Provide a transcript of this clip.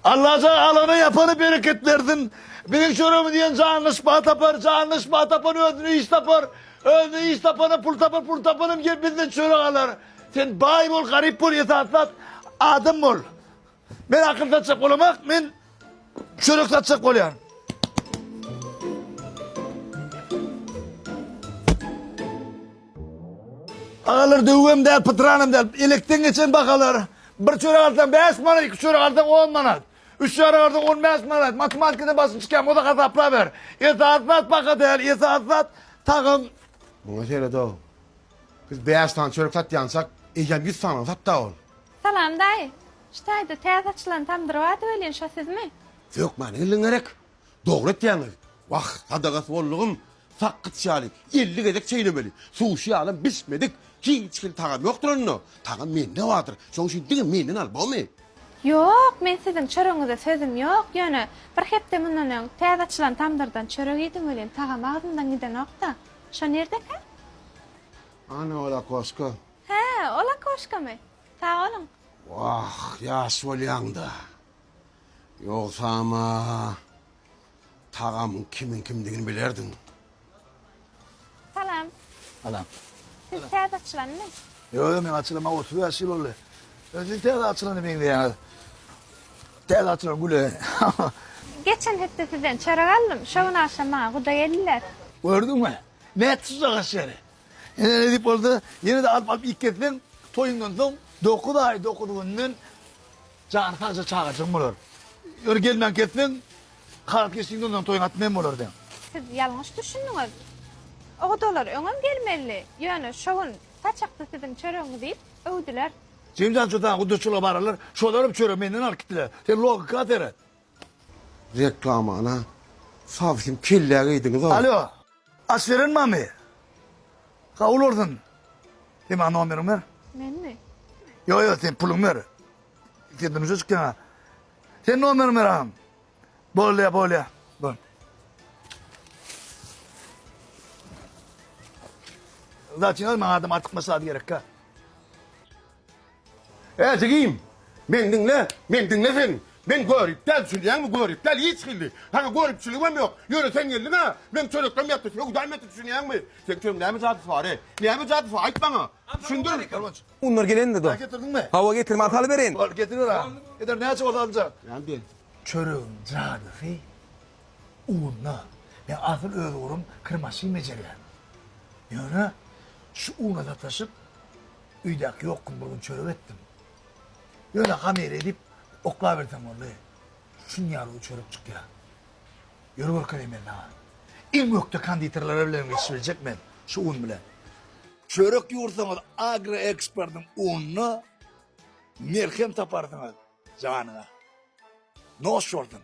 Allajan alana ýapana bereket bersin. Biziň çöregimizi iýen janly şypa tapar, janly şypa tapan özüne iş tapar. Özüne iş tapana pul tapar, pul tapanam gelip bizden çörek alar. Sen baý bol, garyp bol, esasy zat adam bol. Men akyl satjak bolamak, men çörek satjak bolýan. Agalar döwem däl, pytranam däl. Elekden geçen bahalar. Bir çörek alsaň 5 manat, iki çörek alsaň 10 manat. Üç çörek alsaň 15 manat. Matematikadan başyň çykýan bolsa hasaplaber. Esasy zat baha däl, esasy zat tagam. Muňa seret-ow. Biz 5 sany çörek satýançak, eýýäm 100 sanyny satdy ol. Salam daýy. Şu taýda täze açylan tamdyr bardy welin şo sizmi? Sökmäne geldiň gerek. Dogry etýäňiz. Wah, sadagasy boldugym. Sakgyç ýaly 50 gezek çeýnemeli. Suşi ýalam bişmedik. Hiç hili tagam ýokdur onda. Tagam mende bardyr. Şoň üçin diňe menden al, bormy? Ýok, men siziň çöregiňize sözüm ýok. Ýöne bir hepde mundan öň täze açylan tamdyrdan çörek iýdim welin tagam agzymdan gidenok-da. Şo nirdekä? Ana ol okoşka. Hä, ol okoşkamy? Sag boluň. Wah, ýaş bolýaň-da. Ýogsam-a tagamyň kimiň-kimdigini bilerdiň. Salam. Salam. Siz täze açylanmy? Ýok, ýok, men açylanyma 35 ýyl boldy. Ýöne siz täze açylana meňzeýäňiz. Täze açylan güle. Geçen hepde sizden çörek aldym. Şo gün agşam maňa guda geldiler. Gördüňmi? Nätdi şu jagaş ýeri? Ine nesip bolsa, ýene-de alyp-alyp iýip gezseň, toýuňdan soň dokuz aý, dokuz günden jany sagja çagajygyň bolar. Ýöne gelmän kesseň, kagyz geçdigiňde ondan toýuň aty men bolar diýen. Siz ýalňyş düşündiňiz. O gudalar öňem gelmelidi. Ýöne şo gün saçakda siziň çöregiňizi iýip, öwdüler. Jemjan şu saňa gudaçylyga bararlar, şolaram çöregi menden alyp gitdiler. Sen logika seret. Reklamana sawsim kellä geýdiňiz-ow. Alo. Aç beren mamy. Kabul bolsun. Sen maňa nomeriňi ber. Menmi? Ýok ýok sen puluňy ber. Sen durmuşa çykýaň. Sen nomeriňi ber agam. Bolýa bolýa. Bol. Zaçyňa maňa adam artykmaç zady gerekkä. Ä jigim, meni diňle, meni diňle sen. Men görip däl, düşünýäňmi, görip däl hiç hili. Saňa göripçiligim ýok. Ýöne sen geldiň-ä, meň çöreklerim ýatdy, söwdam ýatdy, düşünýäňmi? Seň çöregiň näme jadysy bar-eý? Näme jadysy bar, aýt maňa. Düşündir. Unlar gelende do. Getirdiňmi? Hawa getirdim, al salybereýin. Bol, getiriber agam. Eder näçe bolsa aljak. Näme? Çöregiň jadysy unda. Men asyl öz ugrum kir maşyn bejerýän. Ýöne şu una sataşyp, Öýdäki ýok gün bir gün çörek etdim. Ýöne hamyr edip oklaberseň boldy. Şun ýaly çörek çykýar. Ýör görkezeýin men saňa. Iň ökde konditerlere bilen geçip biljek men şu un bilen. Çörek ýuwursaňyz Agroekspertiň ununy melhem taparsyňyz janyňa. Noş bolsun.